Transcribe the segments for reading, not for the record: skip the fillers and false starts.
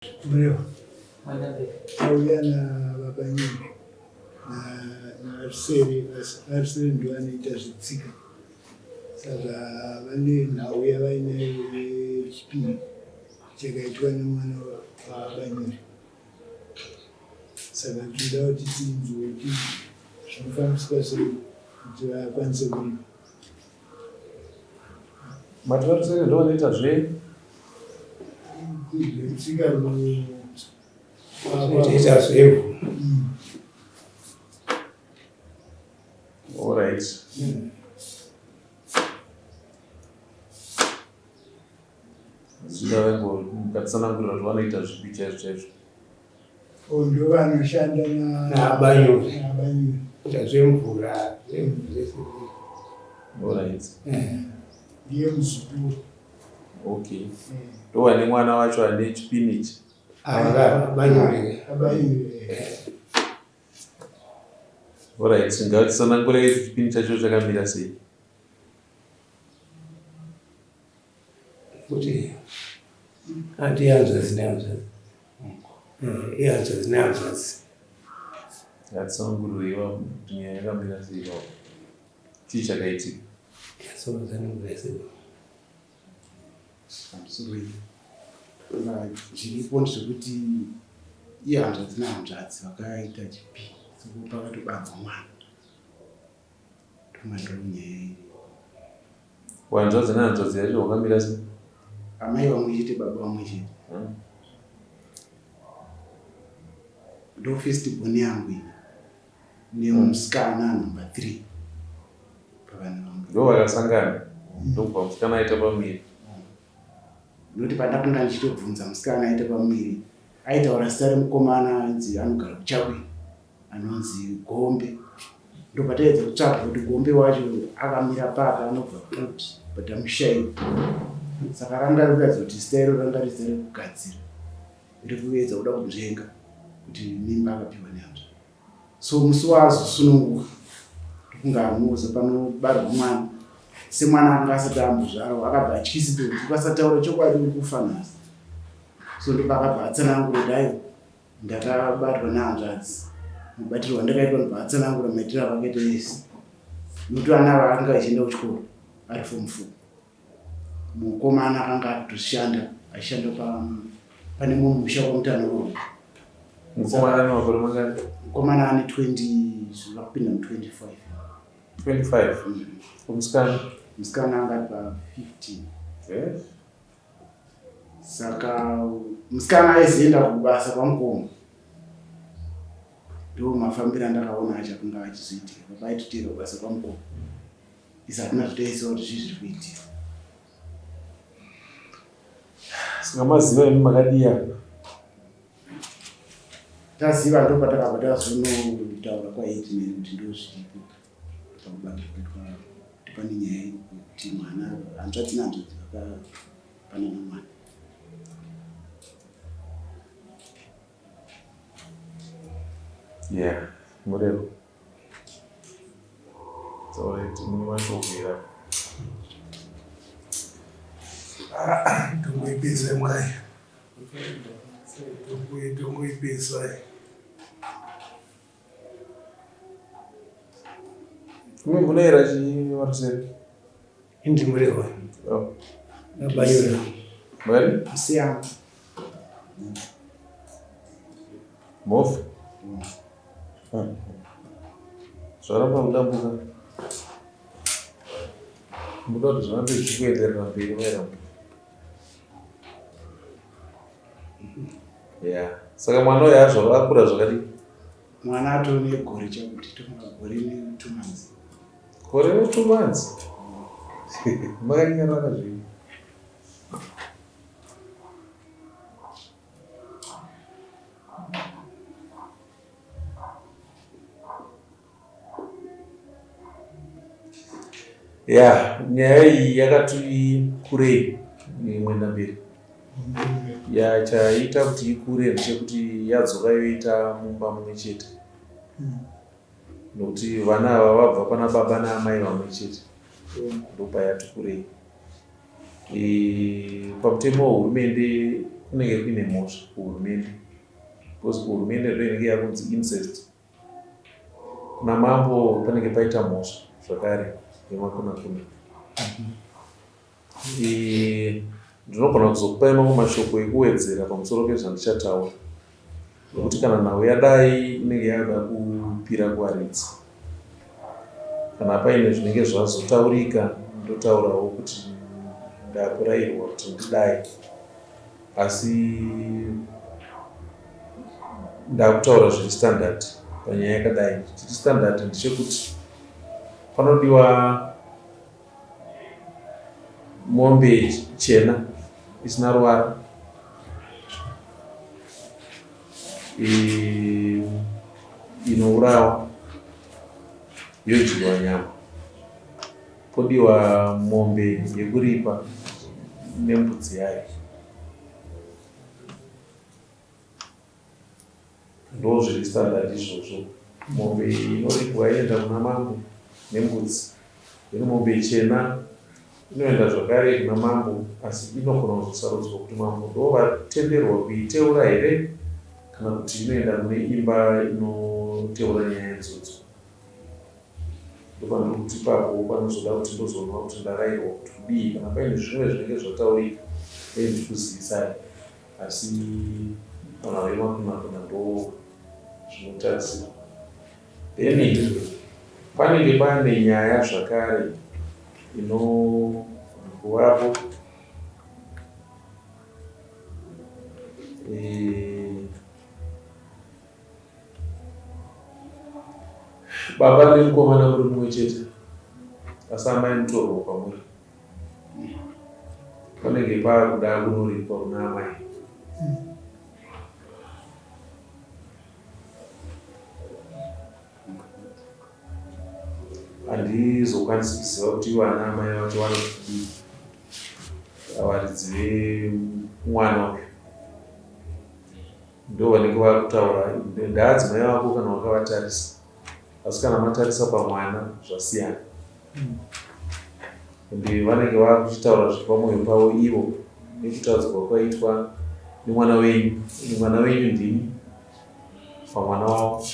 Murehwa auya nababa Nyembe naVaRusere. VaRusere ndo vanoita zvetsika, saka vane nhau yavainayo yechipiri chakaitwa nemwana waBanyori. Saka tinoda kuti tinzwe kuti zvinofambiswa sei kuti vakwanise kuripa. Mati VaRusere ndo vanoita zve? Zvetsika. Ita zvevhu. Alright. Zvida vengo mukatsanangurira kuti vanoita zvipi chaizvo chaizvo. Ndo vanoshanda naBanyori. NaBanyori. Ita zvemvura, zvevhu zvese. Alright. Ndiye muzukuru. Okay, ndo vane mwana wacho ane chipinichi. Banyori. ABanyori. Alright, ngatitsanangurei kuti chipini chacho chakamira sei. Kuti ati ihanzvadzi nehanzvadzi, ihanzvadzi nehanzvadzi. Ngatitsanangurirei kuti nyaya yakamira sei ipapo, chii chakaitika? Yatsanangura sei? Pamusoro zviripo ndezvekuti iye hanzvadzi nehanzvadzi vakaita chipini, saka pakatobarwa mwana, tomandonyaya iri. Hanzvadzi nehanzvadzi yacho wakamira sei? Amai vamwe chete, baba vamwe chete. Ndo first born yangu ini nemusikana number 3 pavana vangu. Ndo vakasangana, ndokubva musikana aita pamuviri. Nokuti pandakanga ndichitobvunza musikana aita pamuviri, aitaura zita remukomana ainzi anogara kuChakwini, anonzi Gombe. Ndobva taedza kutsvaga kuti Gombe wacho akamira papi, anobva kupi, but amushaiwa. Saka ranga rikuratidza kuti zita iro ranga riri zita rekugadzira, rekuedza kuda kunzvenga kuti mimba akapiwa nehanzvadzi. So musi waazosununguka, ndokunga amuudza panobarwa mwana, semwana anga asati ambozvarwa, akabva atyisidzwa kuti ukasataura chokwadi uri kufa nhasi. So ndopakabva atsanangura kuti aiwa, ndakabatwa nehanzvadzi, mubatirwo wandakaitwa. Ndobva atsanangura maitiro avakaita ese, nokuti vana ava akanga achienda kuchikoro ari form 4, mukomana akanga akutoshanda, achishanda pane mumwe musha kwaMutano. Mukomana ane makore mangani? Mukomana ane 20, zvava kupinda mu25. 25. Musikana? Musikana anga ari pa15. Saka musikana aizoenda kubasa kwamukoma. Ndo mafambiro andakaona acho akanga achizoitika. Papa aitotera kubasa kwamukoma, isi hatina zvitaiziva kuti zvii zviri kuitika. Saka maziva imi makadiya? Taziva, ndo patakabva tazonotaura kwaHeadman kuti ndo zviripo pakubatwa kuitwa, kuti pane nyaya yekuti mwana, hanzvadzi nehanzvadzi vakapanana mwana. Yeah, murero. Alright, mune mashoko here? Tongoipesa mkai, tongoipesa. Imi munoera chii, VaRusere? Indimurehwa. Oh. NaBanyori. Mwari? Musiyana. Mhofu. Zvaramba kudambuka. Muda kuti zvirambe zvichikuenderera mberi mairamba. Yeah. Saka mwana uyu azvarwa akura zvakadii? Mwana atone gore chakuti tofunga gore ne2 months. Gore ne2 months. Makanyarara zvenyu. Ya, nyaya iyi yakati kurei, mwenda mberi. Ya, chaita kuti ikure ndechekuti yadzoka yoita mumba mumwe chete, nokuti vana ava vabva pana baba naamai vamwe chete, ndopayati kurei. Pamutemo wehurumende. kunenge kuine mhosva kuhurumende because kuhurumende ndo inenge yakunzi incest. Kuna mambo panenge paita mhosva zvakare yemakunakuna. Ndinogona kuzokupai mamwe mashoko ekuwedzera pamusoro pezvandichataura nekuti kana nhau yadai inenge yada kupira kuvaridzi. Kana paine zvinenge zvazotaurika ndotaurawo kuti ndakurairwa kuti ndidai asi ndakutaura zviri standard panyaya yakadai. Chiri standard ndechekuti panodiwa mombe chena isina ruvara inourawa yodyiwa nyama podiwa mombe yekuripa nembudzi yayo. Ndozviri standard izvozvo. Mombe inoripwa inoenda kuna mambo nembudzi. Then mombe chena inoenda zvakare kuna mambo asi inogona kuzosarudzwa kuti mambo ndovatenderwa kuiteura here kana kuti inoenda kune imba inoteura nyaya idzodzo. Ndopandiri kuti ipapo panozoda kuti ndozonwa kuti ndarairwa kuti kudii kana paine zvimwe zvinenge zvataurika dai ndichikuzivisai. Asi vanhu vemakunakuna ndo zvinotarisirwa. Then panenge pane nyaya zvakare inogona kuvapo eh, baba nemukomana muri mumwe chete asi amai mutorwa kwamuri. Panenge pakuda kunoripwa kuna amai. Handizokwanisi kuziva kuti ivo ana amai vacho vanoti kudii varidzi vemwana uyu ndo vanenge vakutaura ndaadzimai vako kana wakavatarisa asi kana matarisa pamwana zvasiyana Ende vanenge vakuchitaura zviri pamoyo pavo ivo nekutadzwa kwaitwa nemwana wenyu. Ende mwana wenyu ndimi pamwana wavo.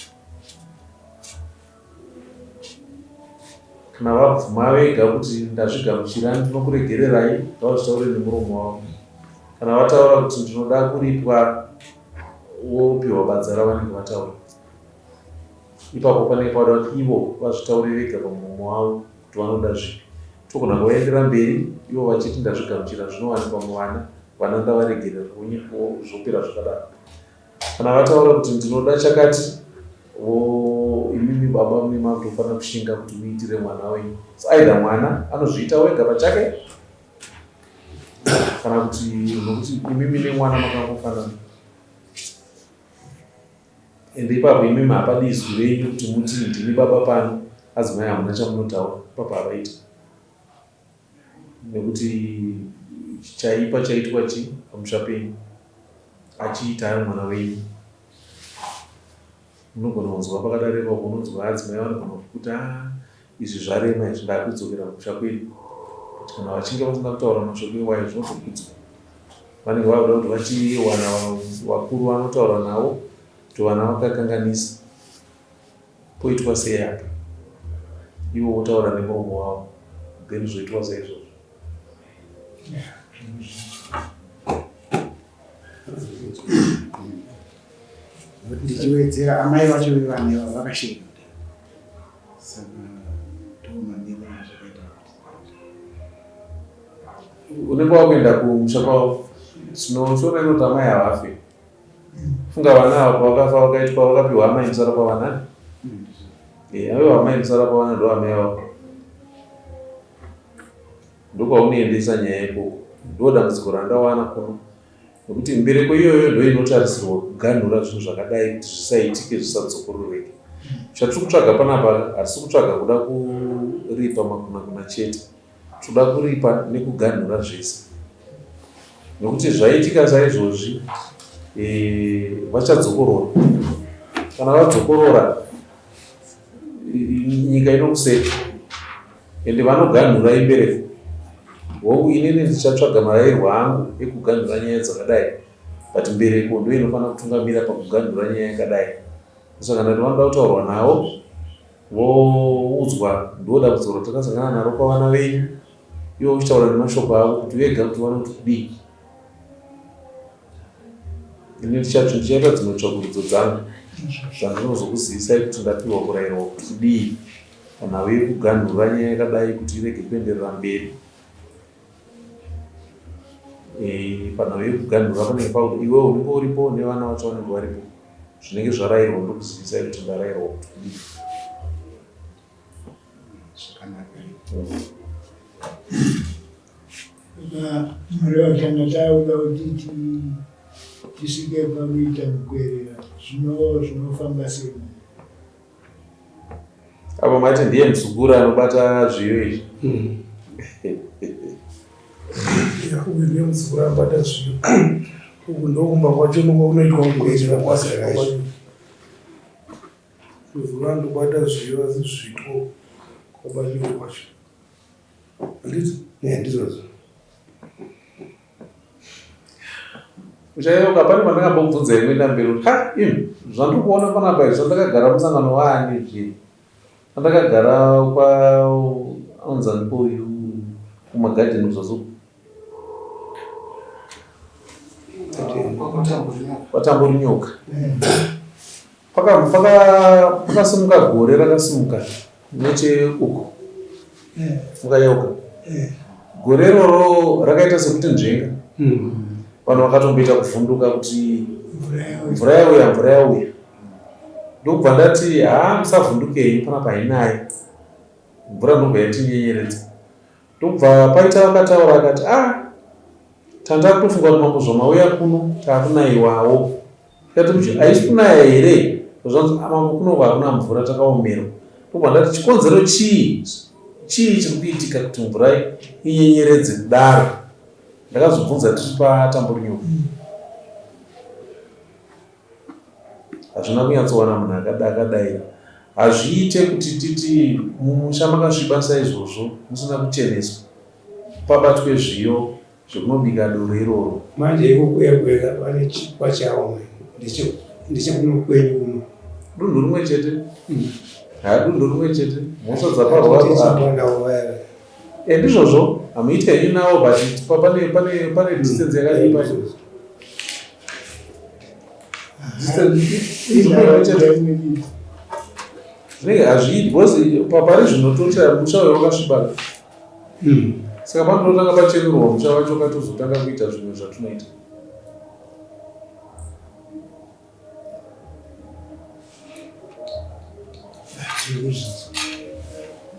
Kana vabvuma vega kuti ndazvigamuchira ndinokuregererai ngavazvitaure nemuromo wavo. Kana vataura kuti ndinoda kuripwa wopiwa badza ravanenge vataura. Ipapo panenge pada kuti ivo vazvitaure vega pamuromo wavo kuti vanoda zvipi. Togona kuvaendera mberi ivo vachiti ndazvigamuchira zvinowanikwa muvana, vana ndavaregerera zvopera zvakadaro. Kana vataura kuti ndinoda chakati vo imimi baba mune makutofanira kushinga kuti muitire mwana wenyu. So either mwana anozviita wega pachake kana kuti nokuti imimi nemwana makangofanana. Ende ipapo imimi hapadi izwi renyu kuti muti ndini baba pano adzimai hamuna chamunotaura ipapo havaiti nekuti chaipa chaitwa chi pamusha penyu achiita ari mwana wenyu unogona kunzwa pakadaro ipapo unonzwa adzimai vanogona kukuti a ah, izvi zvarema izvi ndakudzokera kumusha kwedu but kana vachinge vasina kutaura mashoko iwayo zvinotokudzwa Vanenge vakuda kuti vachiwana vakuru vanotaura navo kuti vana vakakanganisa poitwa sei apa ivo votaura nemuromo wavo then zvoitwa saizvozvo. Ndichiwedzera amai vacho vevana ivava vakasheka saka ndomamiriro azvakaita. Unenge wakuenda kumusha kwavo tinoshona inoti amai havafe funga vana ava pavakafa vakaitwa vakapiwa amai musara pavana eh, ave amai musara pavana ndo amai vako ndokwaunoendesa nyaya ikoko ndo dambudziko randawana kuno nekuti mbereko iyoyo ndo inotarisirwa kuganhura zvinhu zvakadai kuti zvisaitike zvisadzokororeke chatiri kutsvaga panapa hatisi kutsvaga kuda kuripa makunakuna chete Toda kuripa nekuganhura zvese nekuti zvaitika saizvozvi eh, vachadzokorora. Kana vadzokorora nyika inokuseka ende vanoganhura imbereko. Hongu inini ndichatsvaga marairwo angu ekuganhura nyaya dzakadai. But mbereko ndo inofanira kutungamira pakuganhura nyaya yakadai. Saka ndati vanoda kutaurwa navo voudzwa ndo dambudziko ratakasangana naro pavana venyu ivo uchitaura nemashoko avo kuti vega kuti vanoti kudii. Ini ndichati ndichaita dzimwe tsvakurudzo dzangu zvandinozokuzivisai kuti ndapiwa kurayirwa kuti kudii panhau yekuganhura nyaya yakadai kuti irege kuenderera mberi. Eh, panhau yekuganhura panenge pakuti iwe unenge uripo nevana vacho vanenge varipo zvinenge zvarayirwa ndokuzivisai kuti ndarayirwa kuti kudii. Zvakanaka. Mureva kana tauda kuti tisvike pakuita mukwerera zvino zvinofamba sei? Apa mati ndiye muzukuru anobata zviyo izvi. Uyu ndiye muzukuru anobata zviyo. Uku ndokumba kwacho unoitwa mukwerera kwacho. Muzukuru anobata zviyo asi zvitwo kwabatiwa kwacho. Handiti? Yeah, ndizvozvo. Uchayeuka pane pandakambobvunza imwe ndamberi kuti ha imi zvandiri kuona panapa izvi zvandakagara musangano waani izvi pandakagara kwa anonzani uyu kumagadheni kuzasi kwatamburi nyoka pakasimuka gore rakasimuka necheuko mukayeuka gore iroro rakaita sekuti nzvenga vanhu vakatomboita kuvhunduka kuti mvura yauya mvura yauya ndokubva ndati haa musavhundukei panapa hainayi mvura ndobva yatinyenyeredza ndobva paita vakataura akati a tanda kutofunga kuti mambo zvamauya kuno taakunaiwawo tikati haisi kunaya here zvanzi mambo kunoko hakuna mvura takaomerwa ndobva ndati chikonzero chii chii chiri kuitika kuti mvura inyenyeredze kudaro ndakazobvunza tiri patamburunyuka hazvina kunyatsowana munhu akadaira hazviite kuti titi mumusha makasviba saizvozvo musina kucheneswa pabatwe zviyo zvekunobika doro iroro manje iko kuya kuya vane chikwa chavo ndechekuno kwenyu kuno dunhu rimwe chete ha dunhu rimwe chete mhosva dzaparwa e ndizvozvo hamuite henyu navo but pane pane pane distance yakadii pacho zvinenge hazviiti because pari zvino toti musha uyo wakasviba saka panototanga pachenurwa musha wacho katozotanga kuita zvimwe zvatinoita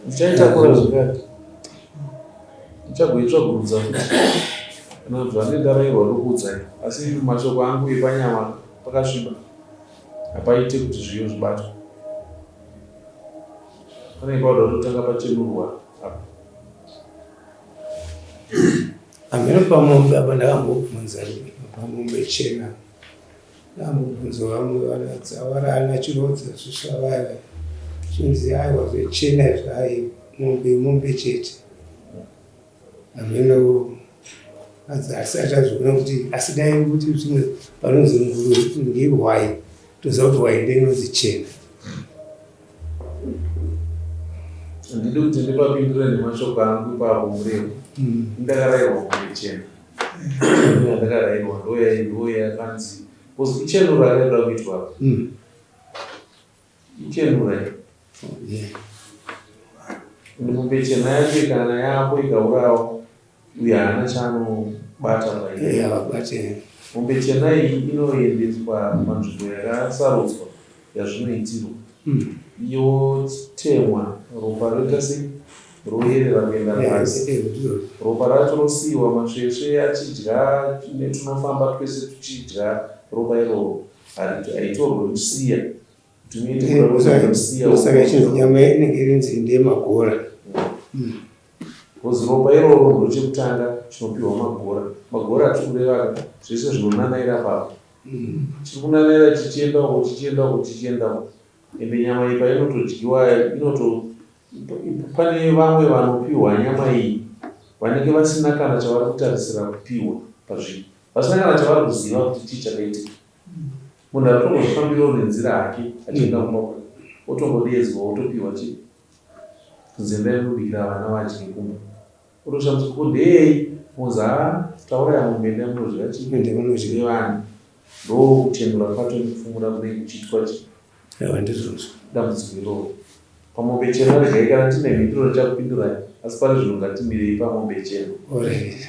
ndichaitakura zvakare ndichagoitsvagurudza futi kana zvandinenge ndarayirwa ndokuudzai asi mashoko angu epanyama pakasviba hapaite kuti zviyo zvibatwe panenge pauda kutotanga pachenurwa apa Hameno pamombe apa ndakambobvunza pamombe chena ndakambobvunza vamwe vanadzavara ana chirodza zvisvavaya chinzi aiwa zvechena izvi ai mombe mombe chete hameno asati azviona kuti asi dai kuti zvimwe panonzi nguruve ngehwai toziva kuti hwai ndeinonzi chena handidi kuti ndipapindure nemashoko angu ipapo murevo ndakarairwa mombe chena ndakarairwa ndoyakanzi because ichenura akaida kuitwa apa ichenura mombe chena yacho kana yako ikaurawa uyo haana chaanobata pairi avabate mombe chena iyi inoendeswa panzvimbo yakasarudzwa yazvinoitirwa yotemwa ropa roita sei royerera kuenda pasi ropa racho rosiyiwa masvesve achidya netunofamba twese tuchidya ropa iroro haitorwe musiya kuti muite kuda musiya saka ichinzi nyama inenge irinzi ndeyemagora because ropa iroro ndochekutanga chinopiwa magora magora atiri kureva zvese zvinonanaira papo chiri kunanaira chichienda uko chichienda uko chichienda uko ende nyama iyi painotodyiwa inoto pane vamwe vanopiwa nyama iyi vanenge vasina kana chavari kutarisira kupiwa pazvinhu Vasina kana chavari kuziva kuti chii chakaitika. Munhu ari kutongozvifambirawo nenzira hake achienda kumba kwake. Otongodeedzwa otopiwa chii? Kunzi endai munobikira vana vadye kumba. Otoshamiswa ko ndeyei? Monzi haa tauraya mombe endai munodya chii? Endai munodya. Nevana. Ndokuchenura kwacho nekufumura kunenge kuchiitwa chii? Aiwa ndizvozvo. Dambudziko iroro. Pamombe chena regai kana tine mhinduro ndichakupindurai asi pari zvino ngatimirei pamombe chena. Alright.